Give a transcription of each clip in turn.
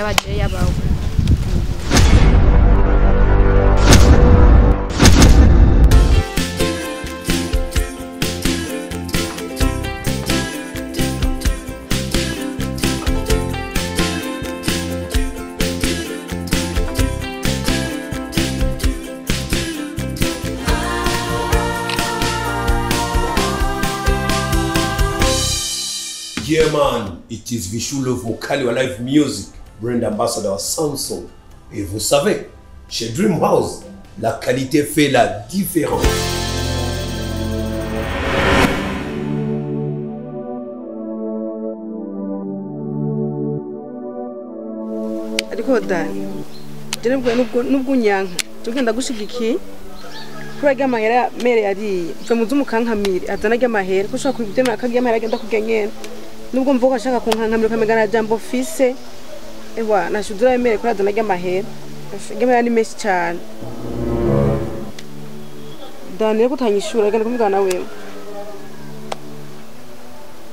Yaba je yabawe. Yeah man, it is Vichou le vocal wa live music, brand ambassador Samsung. Et vous savez, chez Dream House, la qualité fait la différence. Ariko Dani, je nubwo nyanka, tugenda gushigikiye kuri ry'amahera mere yariye, mve muzu mukankamire, azana ry'amahera, ko ushaka kubyemera akaryamahera agenda kugenyera. Nubwo mvuga ashaka kunkankamira ukamegana jambo fise, ewa nashudura emere kuri azana ry'amahera. Ry'amahera ni menshi cyane. Dani reko utanyishura agenda kumugana wewe.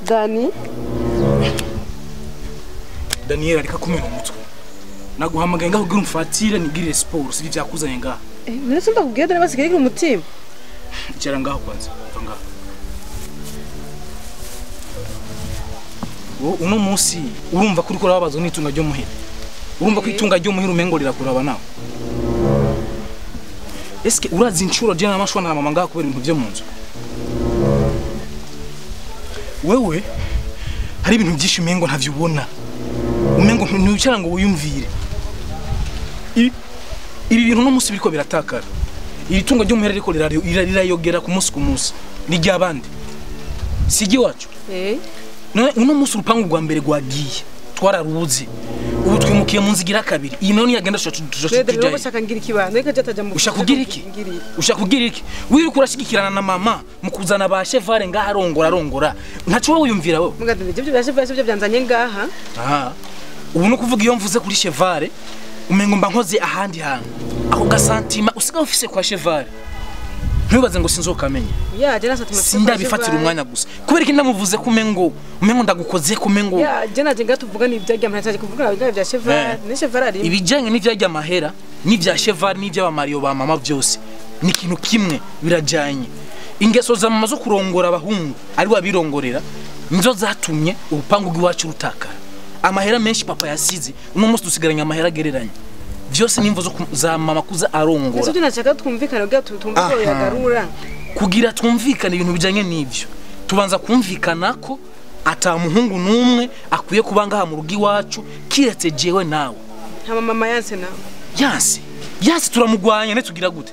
Dani Daniel arika kumena umutwe. Naguhamagaye ngaho kugira umfatire nigirire siporo sivyo vyakuzanye ngaha. Nese ndakubwiye dore basigaye umutima. Icara ngaho kwanza, mva ngaho. Uno munsi urumva kuri kurababazwa n'itunga ryo muhira. Urumva ko itunga ryo muhira umengo rirakuraba nawe. Eske urazi incuro je namashwa na mama ngaho kubera ibintu vyo mu nzu? Wewe hari ibintu byinshi umengo ntavyo ubona. Umengo ntiwicara ngo wiyumvire. Ibi bintu no munsi biriko biratakara. Iri tunga ryo muhera riko rirayogera ku munsi ku munsi. Ni ry'abandi. Sigi wacu. None uno munsi urupangu rwa mbere rwagiye. Twararubuze. Ubu twimukiye mu nzigira kabiri. Iyi none yagenda tujaye. Ushaka ngira ikibando reka jataja mu. Ushaka kugira iki? Ushaka kugira iki? Wiruka urashigikirana na mama mu kuzana ba chevale ngaha arongora arongora. Ntaco wowe wiyumvira wewe. Mugadende ibyo bya chevale byo byanzanye ngaha. Aha. Ubu no kuvuga iyo mvuze kuri chevale umengo mba nkoze ahandi hantu. Ako gasantima usiga ufise kwa chevale. Ntubaze ngo sinzokamenya. Ya je nasatima sindabifatira umwanya gusa. Kubera iki ndamuvuze kumengo umengo ndagukoze kumengo. Ya je naje ngatuvuga ni ibyajya amahera kuvuga ibya bya chevale ni chevale ari. Ibijanye n'ivyajya amahera n'ivya chevale n'ivya Mario ba mama byose ni ikintu kimwe birajanye. Ingeso za mama zo kurongora abahungu ari wabirongorera nizo zatumye urupangu rw'iwacu rutakara. Amahera menshi papa yasize uno munsi dusigaranye amahera agereranye. Vyose nimvo zo za mama kuza arongora. Ese tunashaka twumvikana kugira tutumve ko yagarura. Kugira twumvikane ibintu bijanye n'ivyo. Tubanza kumvikana ko ata muhungu numwe akwiye kuba ngaha mu rugo iwacu kiretse jewe nawe. Hama mama yanse nawe. Yanse. Yanse turamugwanya ne tugira gute?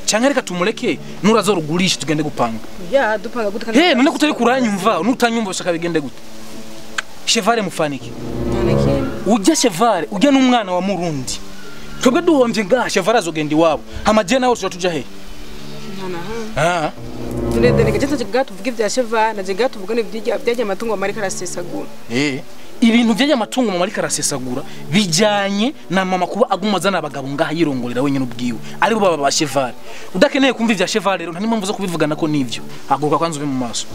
Canke reka tumureke nurazorugurisha tugende gupanga. Ya dupanga gute kandi. He none kutari kuranyumva nutanyumva ushaka bigende gute? Chevale mufaniki. Ujya chevale ujya n'umwana wa Murundi. Twebwe duhomvye ngaha chevale azogenda iwabo. Hamaje nawe tuja he? Ah. None gaje tuvuga ivya chevale naje gato tuvuga n'ivya byajya amatungo mama ariko arasesagura. Ibintu byajya amatungo mama ariko arasesagura bijanye na mama kuba aguma azana abagabo ngaha yirongorera wenyine ubwiwe. Ari bo baba ba chevale. Udakeneye kumva ivya chevale rero nta n'impamvu zo kubivugana ko nivyo. Haguruka kwanza ube mu maso.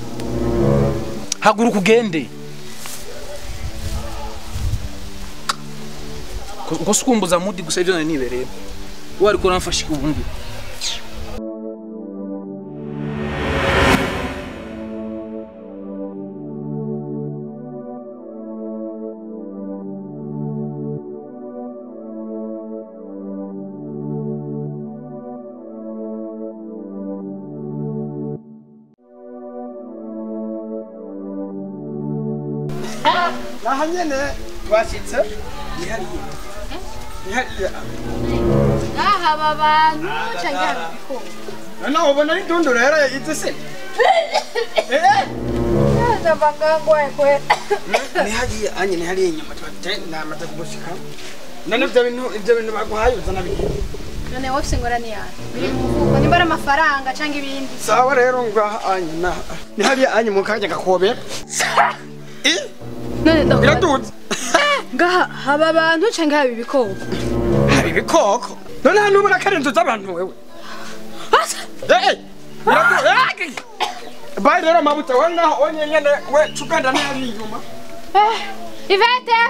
Haguruka ugende. Uko sikumbuza mudi gusa ivyo nari nibereye. Uwo ariko uramfasha ubundi. Nahanyene twashitse nihariye. Nihariye. Ngaha aba bantu canke ibikoko. None ubona ari dundura yara itse. Ndabangangwa kwe. Nihariye anye nihariye inyuma twate namaze kugushika. None ivyo bintu baguhaye uzana bigiye. None wowe ufise ingorane yawe. Biri mu mufuko nimba ari amafaranga canke ibindi. Sawa rero ngaha anye na nihariye anye mu kanya gakobera. None ngaha haba abantu canke haba ibikoko? Haba ibikoko. None hano ubona ko ari inzu z'abantu wewe. Bayi rero mabuta we ngaho onye nyene we cuganda n'ari inyuma. Ivete!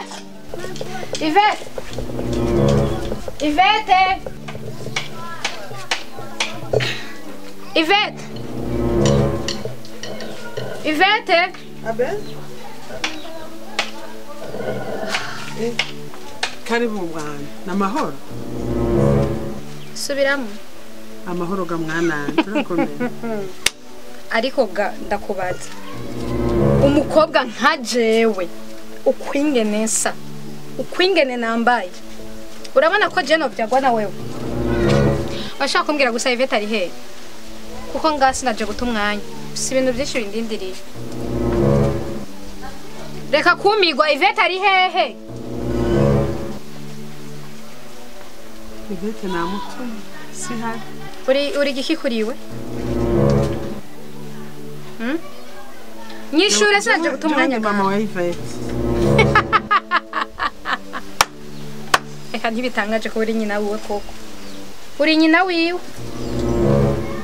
Yvette. Yvette. Yvette. Yvette. Abe? Karibu mwana. Namahoro. Subiramo. Amahoro ga mwana turakomeye. Ariko ga ndakubaza. Umukobwa nka jewe ukwingene nsa ukwingene nambaye. Urabona ko je no byagwa na wewe. Bashaka kumbwira gusa Yvette ari he? Kuko ngasi naje guta umwanya. Si ibintu byinshi bindindiriye. Reka kumigwa Yvette ari hehe? Yvette namutumye. Si hari. Uri giki kuriwe? Nyishure sinaje guta umwanya mama wa Yvette. Eka ntibitangaje ko uri nyina wiwe koko. Uri nyina wiwe.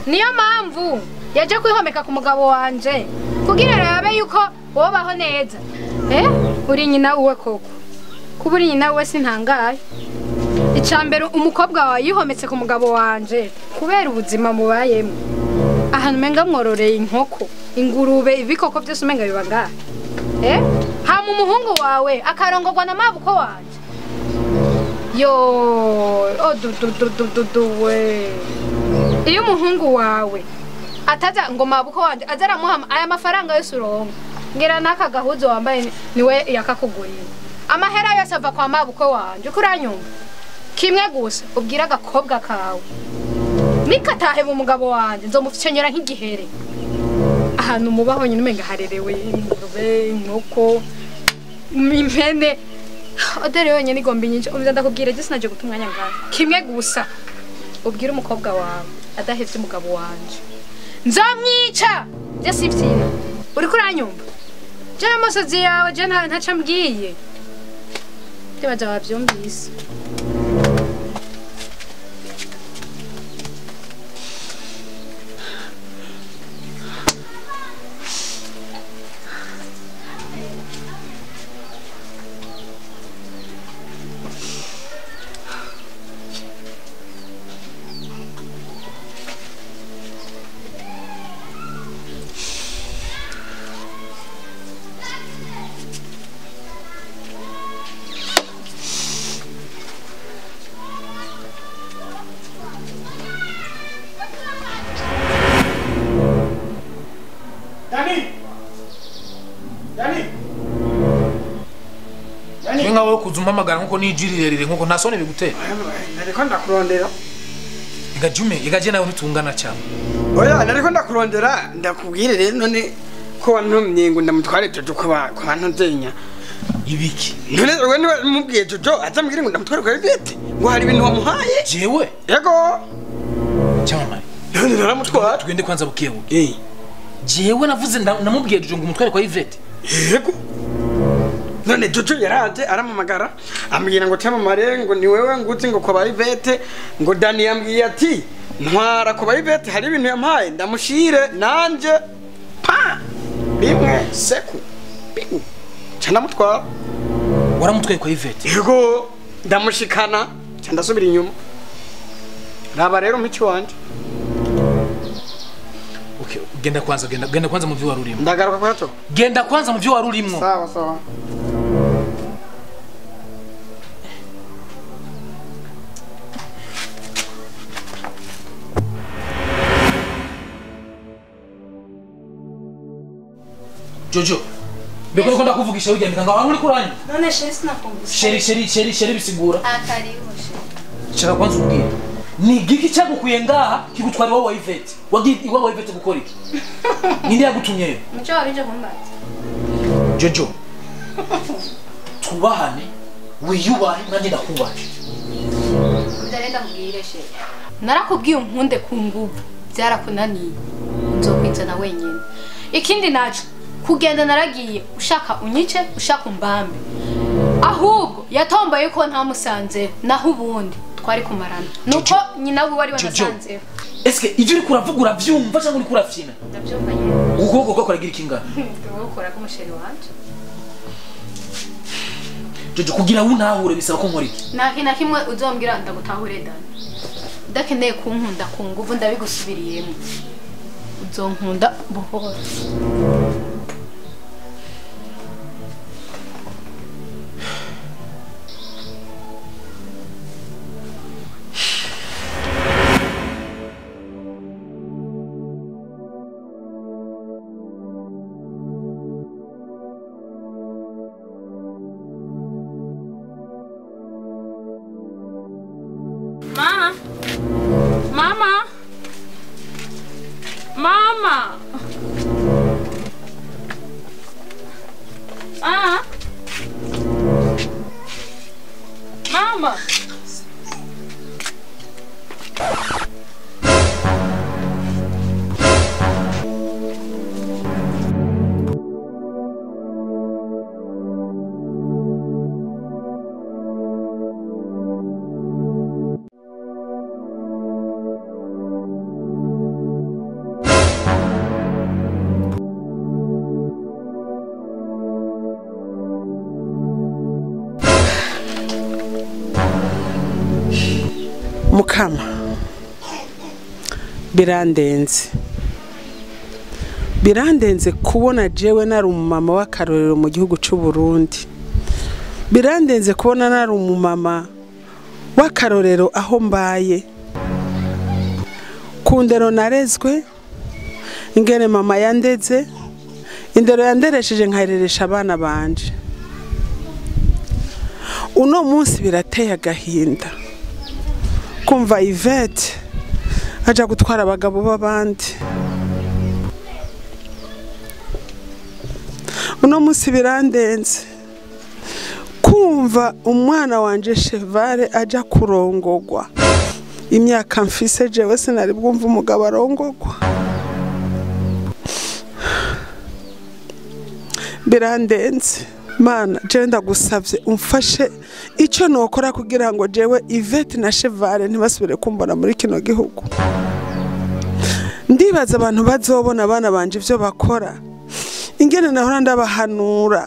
Niyo mpamvu yaje kwihomeka ku mugabo wanje kugira rabe yuko wobaho neza. Uri nyina wiwe koko. Kuba uri nyina wiwe sintangaye. Icambere umukobwa wawe yihometse ku mugabo wanje kubera ubuzima mubayemo. Ahantu menga mwororeye inkoko, ingurube, ibikoko byose umenga biba ngaha. Hama umuhungu wawe akarongorwa na mabuko wanje. Yo, oh du du du du du du we. Iyo umuhungu wawe ataza ngo mabuko wanje azaramuha aya mafaranga yose uronka. Ngira naka gahuzo wambaye niwe yakakugurira. Amahera yose ava kwa mabuko wanje ukuranyumva. Kimwe gusa ubwira agakobwa kawe. Nikatahe mu mugabo wanje nzomufyenyera nk'igihere. Ahantu mubaho nyine umenga harerewe ingurube, inkoko, impene. Odere yonyine igomba inyinshi umva ndakubwira je sinaje guta umwanya ngaho. Kimwe gusa ubwira umukobwa wawe adahevye umugabo wanje. Nzomwica. Je sifyina. Uriko uranyumva? Je amosozi yawe je ntaca mbwiye. Ndibaza wavyumvise. Nkawe kuzumpamagara nkuko nijirire nkuko nta soni bigutera. Nariko ndakurondera. Igajume igaje nawe ntitungana cyane. Oya nariko ndakurondera ndakubwire rero none ko wantumye ngo ndamutware Jojo ko bantuzinya. Ibiki? None wewe niwe mubwiye Jojo azambwire ngo ndamutware kwa Yvette ngo hari ibintu wamuhaye. Jewe? Yego. Cyamamare. None naramutwara. Tugende kwanza bukebuke. Jewe navuze namubwiye Jojo ngo umutware kwa Yvette. Yego. None Jojo yaraje aramamagara ambwira ngo Cyamamare ngo ni wewe nguzi ngo kwa Yvette ngo Dani yambwiye ati ntwara kwa Yvette hari ibintu yampaye ndamushire nanje pa bimwe seku bigu candamutwara. Waramutwaye kwa Yvette? Yego ndamushikana candasubira inyuma. Raba rero mici wanje. Okay, genda kwanza genda kwanza mu byo warurimo. Ndagaruka kwato. Genda kwanza mu byo warurimo. Sawa sawa. Jojo, mbeko niko ndakuvugisha ujya ngo aho uri kuranya. None sheri sinakumvise. Sheri bisigura. Akariho sheri. Shaka kwanza ubwire. Ni giki cyagukuye ngaha kigutwara iwawe wa Yvette? Wagiye iwawe wa Yvette gukora iki? Ninde yagutumyeyo? Muco wabije kumbaza. Jojo. Tubahane, wiyubahe nanjye ndakubahe. Ndarenda kubwire sheri. Narakubwiye unkunde ku nguvu byarakunaniye. Nzokwizana wenyine. Ikindi naco kugenda naragiye ushaka unyice ushaka umbambe. Ahubwo yatombaye ko ntamusanze naho ubundi twari kumarana. Nuko nyina wiwe ari wanasanze. Eske ivyo uri kuravugura vyumva cyangwa uri kurafyina? Ndavyumva nyine. Ukuboko kwako kuragira ikingana? Ukuboko kora k'umusheri wanje. Jojo kugira untahure bisaba ko nkora iki? Nta kintu na kimwe uzombwira ndagutahure Dani. Udakeneye kunkunda ku nguvu ndabigusubiriyemo. Uzonkunda buhoro. Mama. Mama. Mama. Ah. Mama. Mukama birandenze kubona jewe nari umumama w'akarorero mu gihugu cy'u Burundi, birandenze kubona nari umumama w'akarorero aho mbaye ku ndero narezwe, ingene mama yandeze, indero yanderesheje nkayireresha abana banje. Uno munsi birateye agahinda kumva Yvette aja gutwara abagabo b'abandi. Uno munsi birandenze kumva umwana wanje Chevale aja kurongogwa. Imyaka mfise jewe sinari bwumva umugabo arongogwa. Birandenze. Mana jewe ndagusavye umfashe icyo nokora kugira ngo jewe Yvette na Chevale ntibasubire kumbona muri kino gihugu. Ndibaza abantu bazobona abana banje ivyo bakora, ingene nahora ndabahanura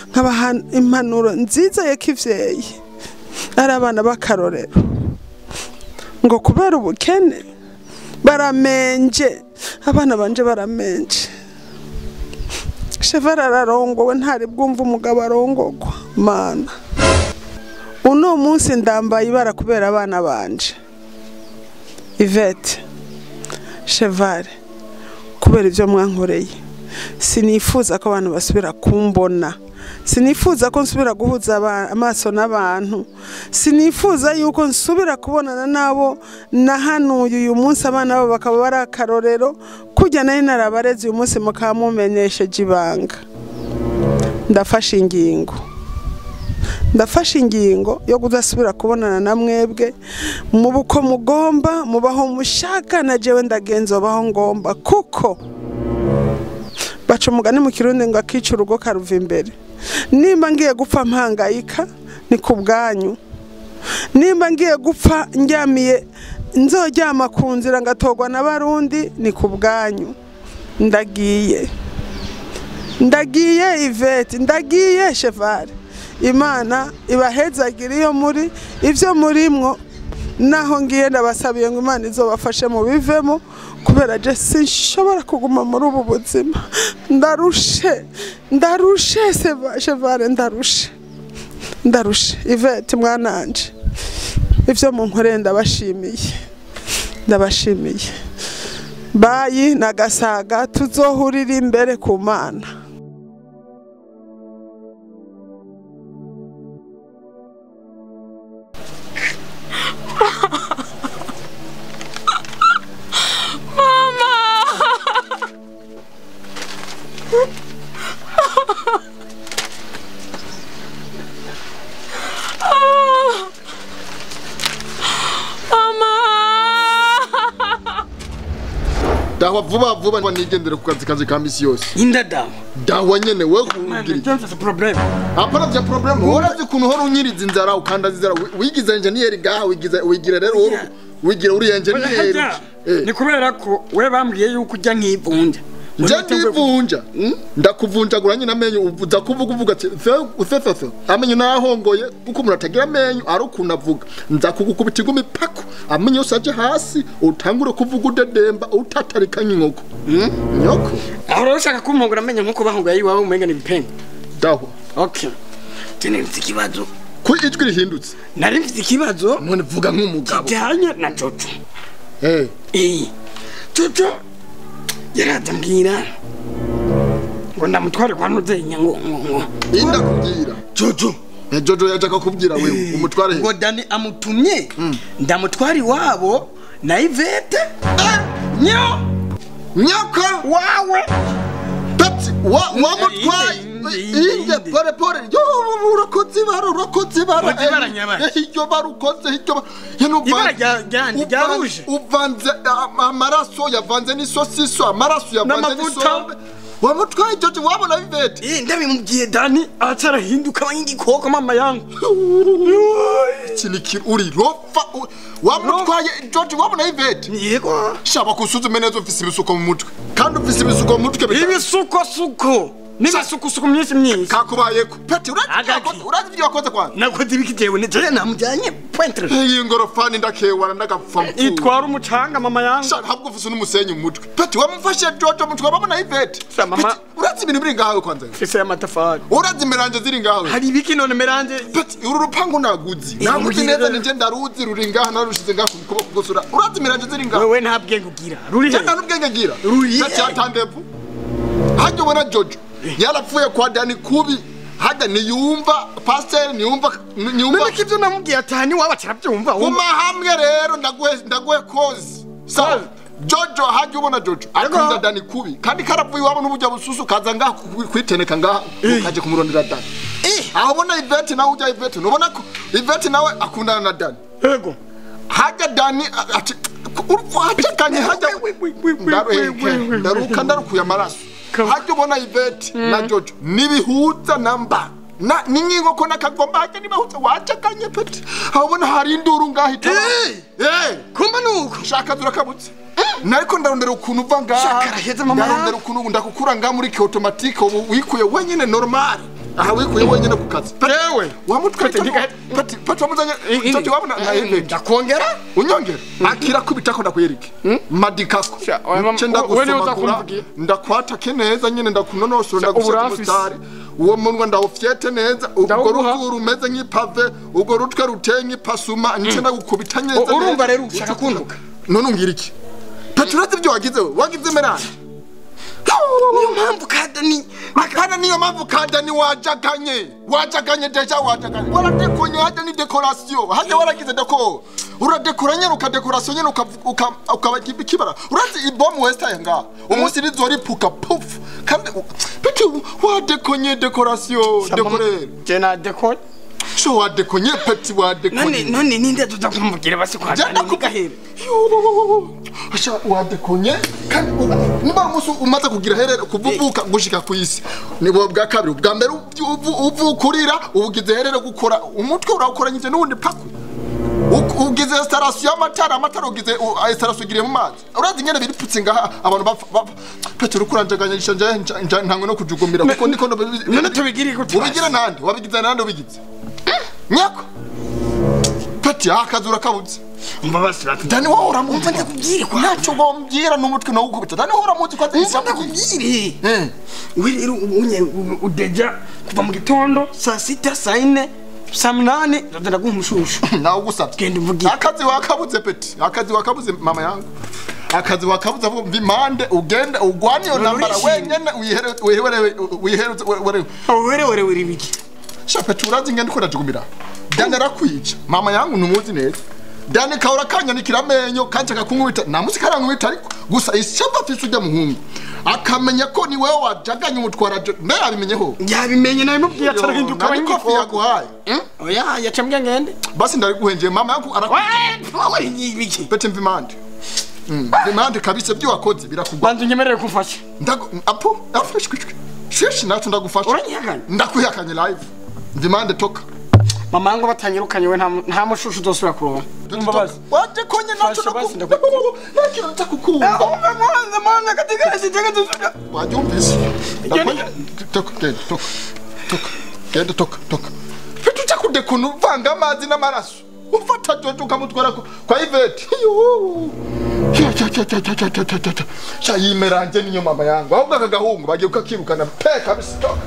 nkabaha impanuro nziza ya kivyeyi, ari abana b'akarorero, ngo kubera ubukene baramenje, abana banje baramenje. Chevale ararongowe ntari bwumva umugabo arongogwa. Mana uno munsi ndambaye ibara kubera abana banje Yvette, Chevale, kubera ibyo mwankoreye. Sinifuza ko abantu basubira kumbona, sinifuza ko nsubira guhuza amaso n'abantu, sinifuza yuko nsubira kubonana nabo nahanuye uyu munsi abana babo bakaba bari akarorero kujya nari narabareze uyu munsi mukamumenyesheje ibanga. Ndafashe ingingo yo kudasubira kubonana na mwebwe mu buko mugomba mubaho mushaka na jewe ndagenzo baho ngomba, kuko baca umugani mu Kirundi ngo akica urugo karuva imbere. Nimba ngiye gupfa mpangayika ni ku bwanyu, nimba ngiye gupfa ndyamiye nzoryama ku nzira ngatogwa n'abarundi ni ku bwanyu. Ndagiye Yvette, ndagiye Chevale. Imana ibahezagira iyo muri ivyo murimwo, naho ngiye ndabasabiye ngo Imana izobafashe mu bivemo, kubera je sinshobora kuguma muri ubu buzima. Ndarushe Chevale, ndarushe Yvette mwananje, ivyo munkoreye ndabashimiye. Bayi nagasaga tuzohurira imbere ku Mana. Dawa vuba vuba nigendere ku kazi kanje ka misi yose. Indadawa. Dawa nyene we kumbwira. Mfise problem. Apana vya problem. Woravye ukuntu hora unyiriza inzara ukandaza inzara wigiza engineer gaha wigiza wigira rero wigira uri engineer. Ni kubera ko we bambwiye yuko ujya nk'ivunja. Nje ndivunja ndakuvunjagura nyine amenyo uvuza kuvuga uvuga ati ufefefe amenyo nahongoye kuko umuntu atagira amenyo ari ukuntu avuga nza kugukubita igumi pako amenyo yose aje hasi utangure kuvuga udedemba utatarika nk'inkoko nyoko aho rero ushaka kumpongora amenyo nkuko bahongoye iwawe umenga ni ibipenga daho. Okay, je mfite ikibazo ku ijwi rihindutse. Nari mfite ikibazo none vuga nk'umugabo kijyanye na Jojo. Jojo yaratambwira ngo ndamutware kwa Nuzenya ngo inda kubwira Jojo. Jojo yajaka kubwira wewe umutware ngo Dani amutumye ndamutware iwabo na Ivete nyo nyoko wawe Pepsi wa wamutwaye inge pore pore yo urakoze ibara urakoze ibara iryo bara ukoze iryo ibara rya rouge uvanze amaraso yavanze n'isosiso amaraso yavanze n'isombe wamutwaye Jojo wabona Ivete ndabimubwiye Dani atarahinduka nk'igikoko mama yangu iki uri rofa wamutwaye Jojo wabona Ivete. Yego shaba kusuzume neza ufise ibisuko mu mutwe kandi ufise ibisuko mu mutwe ibisuko suko n'ibisukusuku myinshi myinshi kakubayeko Peti urazi ibyo wakoze kwanza nakoze ibiki jewe jewe namujyanye pointre iyi ngorofani ndakewana ndagapfa mpfu itwara umucanga mama yangu sha ntabwo ufise n'umusenyi mu mutwe Peti wamufashe Jojo mutwe wabona Ivete. Mama urazi ibintu biri ngahawe kwanza fise y'amatafari urazi melange ziri ngahawe hari ibiki none melange Peti uru rupangu naguzi naguzi neza nije ndaruzi ruri ngaha narushize ngaha ku kuboko gusura urazi melange ziri ngaha wewe nta bwenge ugira ruri he nta n'ubwenge ngira ruri Peti atandevu hajya ubona Jojo yarapfuye kwa Dani kubi hajya niyumva pasteur niyumva none kivyo namubwiye atani waba carabyumva uma hamwe rero ndaguhe kozi sawa Jojo hajya ubona Jojo akunda Dani kubi kandi karapfuye wabo n'ubujya bususu kaza ngaha kwiteneka ngaha ukaje kumurondera Dani aho ubona Ivete nawe ujya Ivete nubona ko Ivete nawe akundana na Dani. Yego hajya Dani ati urwajaganye hajya ndaruka ndarukuye amaraso hajya ubona Ivete na Jojo nibihuza namba na ningingo ko nakagomba hajya nibahuza wajaganye Peti aho ubona hari induru ngaha itaba kumba nuko shaka durakabutse nariko ndarondera ukuntu uva ngaha ndarondera ukuntu ndakukura ngaha muri automatique ubu wikuye wenyine normal aha wikuye wenyine ku kazi jewe wamutwe Peti Peti wamuzanye Jojo wabona na Ivete ndakongera unyongera akira kubitako ndakuyerike madikako nce ndagusomagura ndakwatake neza nyine ndakunonosora ndagushira uwo munwa ndawufyete neza ubwo ruzuru rumeze nk'ipave ubwo rutwe ruteye nk'ipasuma nce ndagukubita neza. Urumva rero ushaka kuntuka none umbwira iki Peti urazi ibyo wagize we wagize melange niyo mpamvu Kadani akana niyo mpamvu Kadani wajaganye deja wajaganye waradekonye hajya ni decoration hajya waragize deko uradekora nyene ukadekoration nyene ukaba kibara urazi ibomu westa nga umunsi rizori puka puf kandi Peti wadekonye decoration dekorere je na dekor sho wadekonye Peti wadekonye none ninde tuza kumubwira basi kwa Dani gahere asha wadekonye kandi niba umunsi umaze kugira herere kuvuvuka gushika ku isi nibo bwa kabiri ubwa mbere uvukurira ubugize herere gukora umutwe urawukoranyije n'ubundi paku ugize installation y'amatara amatara ugize installation ugiriye mu mazi urazi ingene biriputse ngaha abantu bapfa Peti urukuranjaganyisha nje ntangwe no kujugumira kuko niko none tubigiri gute ubigira nande wabigize nande ubigize nyako Peti akazura kabuze Dani wowe uramuzi ndakubwire ko ntacyo gombwira n'umutwe nawo ukubita Dani wowe uramuzi ko ndakubwire we rero unye udeja kuva mu gitondo saa 6 saa 4 saa 8 ndaguha umushushu nawe ugusabye genda umvugira akazi wakabuze Peti akazi wakabuze mama yangu akazi wakabuze avuga mvimande ugende ugwane iyo ntambara wenyene uyihere uyihere ibiki sha Peti urazi ngende ko ndajugumira Dani arakwica mama yangu numuzi neza Dani kaura kanyanikira amenyo kanshaka kunkubita namusi karankubita ariko gusa ishyamba afise ujya muhungu akamenya ko ni wewe wajaganye umutwara nawe yabimenyeho yabimenye nabimubwiye atarahinduka nari kofi yaguhaye oya yacambye ngende basi ndariguhenjeye mama yangu arakwica Peti mvimande mvimande kabisa ibyo wakoze birakugwa banza unyemerere kumfasha apo apo shishi nacho ndagufasha uranyihakanye ndakwihakanye live mvimande toka Mama ngo batanyirukanye we nta mushushu uzosubira kuronka. Mbabazi. Waje konye nacho nakiro ntakukumva. Umva mwanza mwana katika sitaka tuzura. Wabyumvise. Toka genda toka. Toka. Genda toka toka. Fitu chakudekuna uvanga amazi n'amaraso. Ufata Jojo ukamutwara kwa Ivete. Cha yimeranje niyo mama yangu. Ahubwo aka gahungu bagiye kukakirukana pe kabisa toka.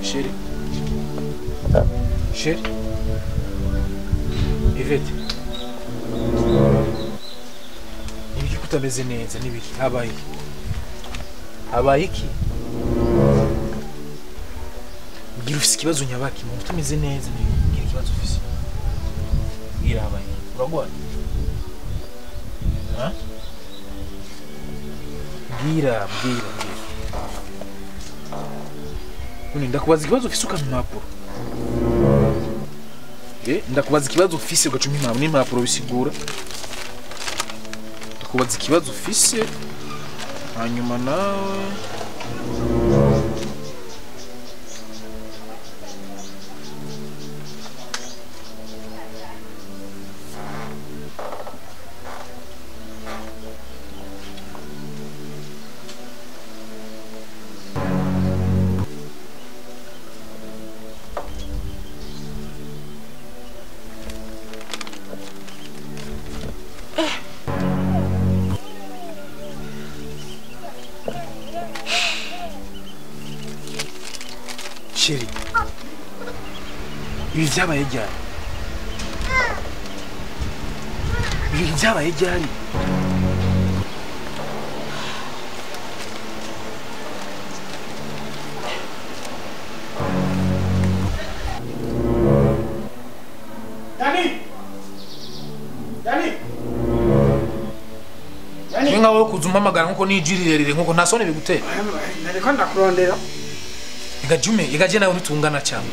Chérie. Chérie. Ivete. Nibiki kutameze neza nibiki habaye iki? Habaye iki? Mbwira ufise ikibazo nyabaki mu utameze neza nibiki ikibazo ufise. Mbwira habaye iki? Uragwaye? Ha? Mbwira mbwira mbwira. None ndakubaza ikibazo ufise ukampa impapuro. Ndakubaza ikibazo ufise ugacuma impapuro n'impapuro bisigura. Ndakubaza ikibazo ufise hanyuma nawe Chérie, ibi byabaye ryari? Ibi byabaye ryari? Dani! Dani! Dani! Nka wowe kuza umpamagara nkuko nijwi rirerire nkuko nta soni bigutera. Nariko ndakurondera. Igajume igaje nawe ntitungana cyane.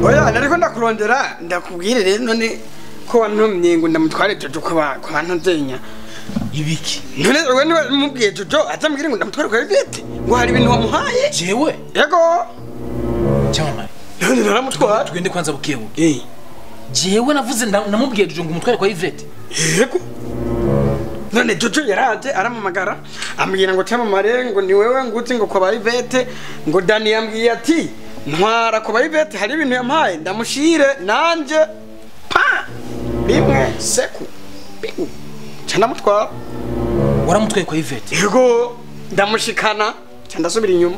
Oya nariko ndakurondera ndakubwire rero none ko wantumye ngo ndamutware Jojo ko bantubyenya. Ibiki? None wewe niwe mubwiye Jojo azambwire ngo ndamutware kwa Ivete ngo hari ibintu wamuhaye. Jewe? Yego. Cyamamare. None naramutwara. Tugende kwanza bukebuke. Jewe navuze namubwiye Jojo ngo umutware kwa Ivete. Yego. None Jojo yaraje aramamagara ambwira ngo cyamamare ngo ni wewe nguzi ngo kwa Ivete ngo Dani yambwiye ati ntwara kwa Ivete hari ibintu yampaye ndamushire nanje pa rimwe seku biu cyanamutwara. Waramutwaye kwa Ivete? Yego ndamushikana cyandasubira inyuma.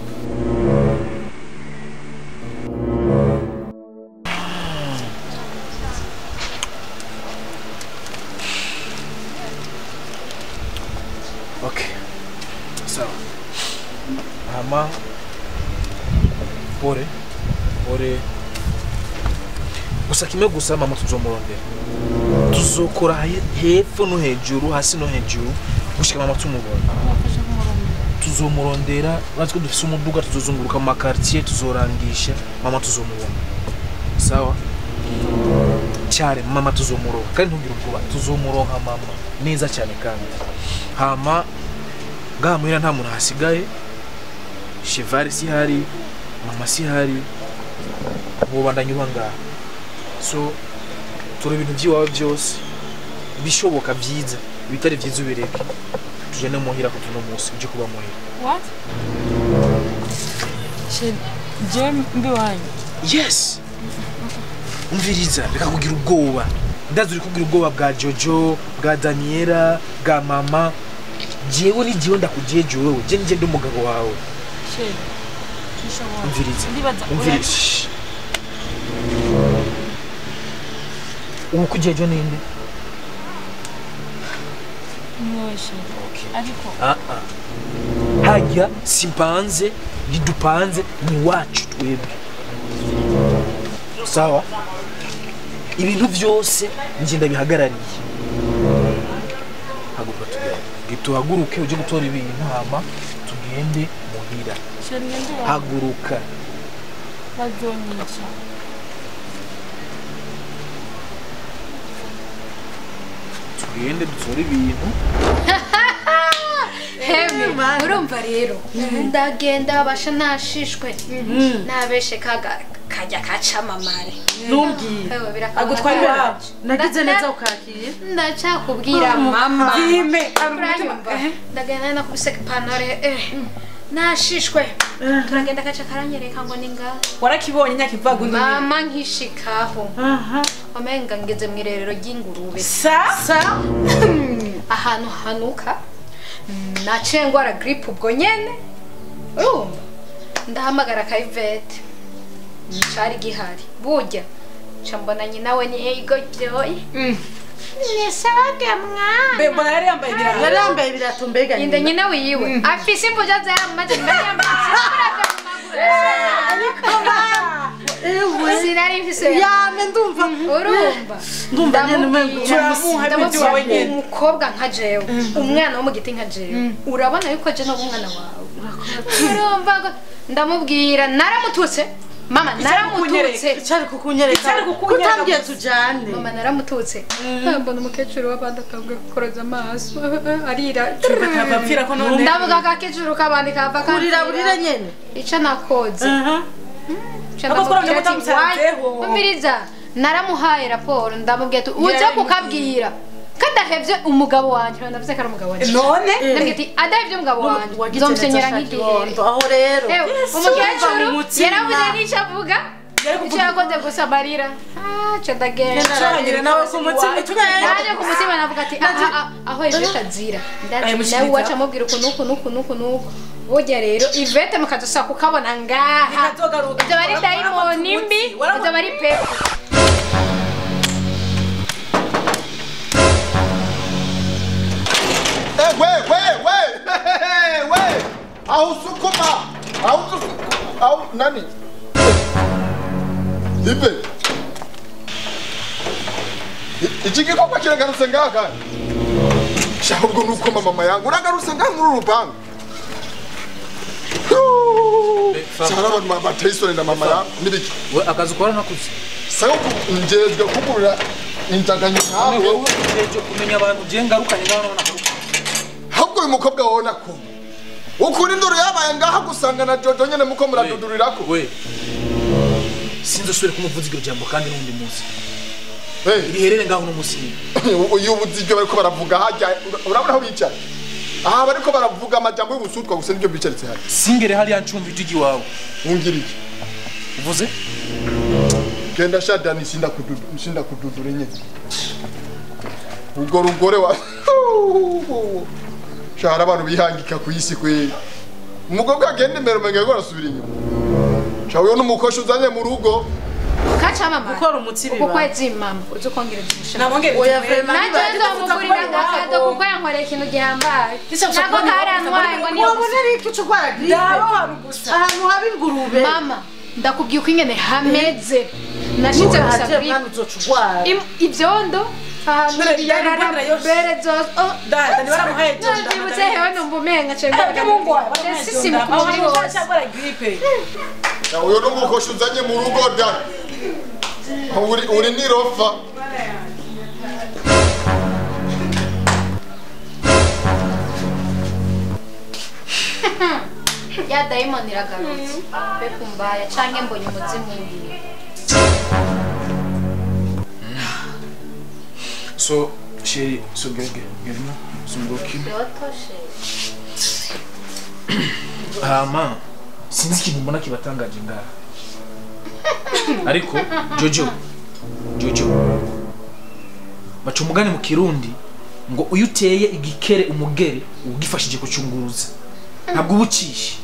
Okay. Sawa. Hama pore pore gusa kimwe gusa mama tuzomurondera. Tuzokora hepfo no hejuru hasi no hejuru gushika mama tumubona. Tuzomurondera natwe dufise umuduga tuzozunguruka mu quartier tuzorangisha mama tuzomubona. Sawa? Cyare mama tuzomuronka kandi ntugire ubwoba tuzomuronka mama neza cyane kandi. Hama ngaha muhira nta muntu hasigaye. Cheval si hari, mama si hari. Bobandanya uba ngaha. So tura ibintu by'iwawe byose bishoboka byiza bitari byiza ubireke. Tujene muhira ko tuno munsi uje kuba muhira. What? Je mbi wanyu. Yes. Umviriza reka kugira ubwoba. Ndazi uri kugira ubwoba bwa Jojo, bwa Daniela, bwa mama. Jewe ni jewe ndakujeje wewe, je nje ndi umugabo wawe. Chérie. Umviriza. Umviriza. Ubu kujeje ninde? Niwe chérie. Okay. Ariko. Ah ah. Hajya simpanze ntidupanze ni wacu twebwe. Sawa? Ibintu byose nje ndabihagarariye. Haguruka tugende. Tuhaguruke uje gutora ibintu hama tugende muhira. Haguruka. Bazonyica. Tugende dutore ibintu. Hemi, urumva rero ndagenda basha nashishwe nabeshe kaga kajya kacamamare numbwiye agutwara iwawe nagize neza ukakiye ndacakubwira mama dime ndagenda nakubise ipantaro nashishwe turagenda kaca karanyereka ngo ninga warakibonye nyakivaga mama nkishikaho omenga ngeze mu irerero ry'ingurube sa ahantu hanuka naciye ngwara grip ubwo nyene urumva ndahamagara Kayivete cari gihari burya nca mbona nyina we ni ego byoye ni sawa mwana mbe mbona yari yambaye ibirato yari yambaye ibirato mbega nyina nyina wiwe afise imbuja zamaze mbere yambaye ewe sinari mfise yame ndumva urumva ndumva nyene umengo turamuha umukobwa nka jewe umwana wo mu giti nka jewe urabona yuko je no umwana wawe urumva ndamubwira naramututse mama naramututse icari kukunyereka kutambye tujane mama naramututse mbona umukecuru w'abandi atanguye gukoroza amaso arira bapfira ko none ndavuga akakecuru k'abandi kava kurira burire nyene ico nakoze umviriza naramuhaye raporo ndamubwira ati uze kukabwira kadahevye umugabo wanje ndavuze ko ari umugabo wanje none ndamubwira ati adahevye umugabo wanje nzomusenyera nk'igihere aho rero umukecuru yarabuze n'icyo avuga icyo yakoze gusa amarira aca ndagenda nawe ku mutima naje ku mutima navuga ati aho Ivete azira nawe waca amubwira uku n'uku n'uku n'uku n'uku burya rero Ivete mukadusa kukabona ngaha ibyo bari dayimoni mbi ibyo bari pepe We aho usukuma aho nani Ibe iki gikorwa kiragarutse ngaha kandi ahubwo nuko mama yangu uragarutse ngaha muri urupangu cyane abantu bateye isoni na mama yangu n'ibiki we akazi ukora ntakuzi sayo njejwe kugurira injaganyo nkawe wowe ujejwe kumenya abantu je ngarukanye ngaho nabona ahubwo uyu mukobwa wawe nakuma ukuri induru yabaye ngaha gusanga na Jojo nyene muko muradudurirako we sinzosubire kumuvuza iryo jambo kandi n'undi munsi riherere ngaho n'umunsi uyu ubuzi ibyo bariko baravuga hajya urabona aho bicaye aha bariko baravuga amajambo y'ubusutwa gusa nibyo bicaritse hari singere hariya ncumva ijwi iwawe ungirike uvuze genda sha Dani sinda kududura nyene ubwo rugore wa shara abantu bihangika ku isi kwe umukobwa agenda imbere umenga ngo arasubira inyuma shawe n'umukosha uzanye mu rugo kacha mama gukora umutsi biba uko kwezi mama uzokongereza umushahara namongere oya vraiment nanje nzomugurira ngakado kuko yankoreye ikintu gihambaye nako karantwaye ngo niyo wabona ariko ico ugwara gripe ahantu haba ingurube mama ndakubwiye uko ingene hameze nashize gusa gripe ibyondo ahantu yararabere zose nibutse hewe numva umenga sisimuka umubiri wose uyu n'umukosha uzanye mu rugo da uri nirofa ya dayimoni iragarutse be kumbaya canke mbonye umuzimu wiwe so chérie so gege gerino sungoki hama sinzi ikintu mbona kibatangaje ngaha ariko Jojo baca umugani mu Kirundi ngo uyu uteye igikere umugere ugifashije kucunguruza ntabwo ubucishe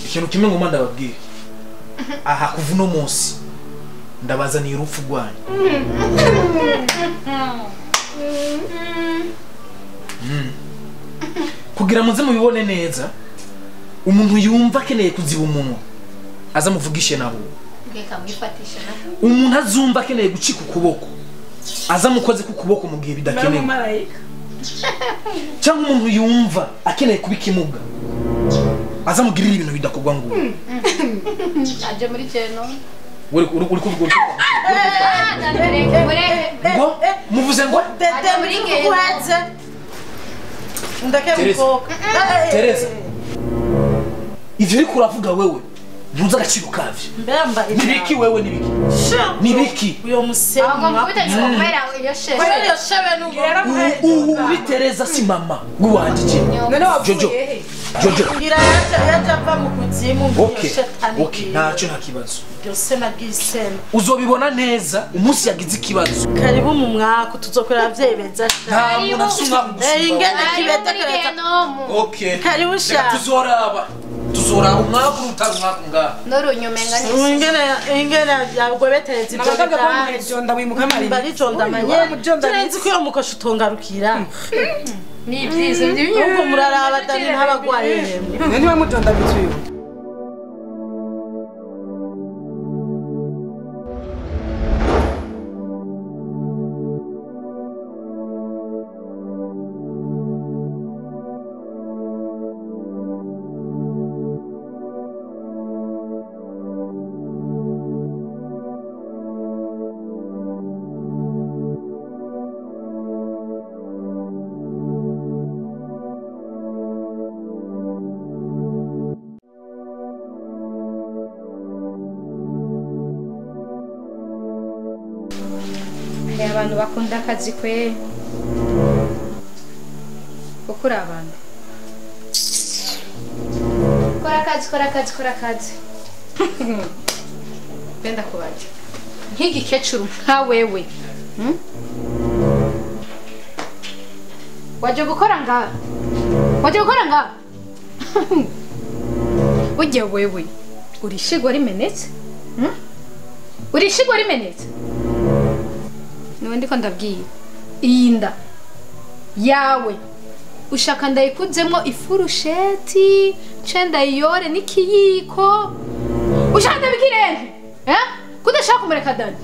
ikintu kimwe ngoma ndababwira aha kuva uno munsi ndabazaniye urupfu rwanyu Kugira muze mubibone neza, umuntu yumva akeneye kuziba umunwa aza muvugishe naho. Umuntu azumva akeneye gucika ukuboko aza mukoze ku kuboko mu gihe bidakenewe. Cyangwa umuntu yumva akeneye kuba ikimuga aza mugirira ibintu bidakorwa ngo aje muri ceno. Uri kuvuga ngo muvuze ngo dede muri kuheze ndake mukobwa. Tereza, ivyo uriko uravuga wewe ntuzi agaciro kavyo. Nibiki wewe nibiki? Nibiki? Uyo musema uri Tereza si mama guwanje je. Jojo. Jojo. Ngira yaje ava mu kuzimu ngiyo shetani. Okay, ntacyo nta kibazo. Byose nagisema. Uzobibona neza umunsi yagize ikibazo. Karibu mu mwaka tuzokora abavyeyi beza. Nta muntu asumwa kugusumba. Ingene kibetekereza. Okay. Karibu sha. Tuzoraba. Tuzoraba umwaka utari umwaka ngaha. Norunyumenga ni ingene yagwebetereza ibyo bitanda wimuka mari. Barijonda manye. Turenze ko yo mukosha utongarukira. Ni byiza ubwo muraraba dani ntabagwaye. Nani bamujonda bituyo. Abantu bakunda akazi kwe kuko uri abantu kora akazi kora akazi kora akazi benda kubaje nk'igikecuru nka wewe waje gukora nga waje gukora nga ujye wewe urishigwa rimenetse urishigwa rimenetse. Niwe ndiko ndabwiye iyi nda yawe ushaka ndayikuzemo ifurusheti nce ndayiyore n'ikiyiko ushaka ndabikirente eh kudashaka kumureka Dani.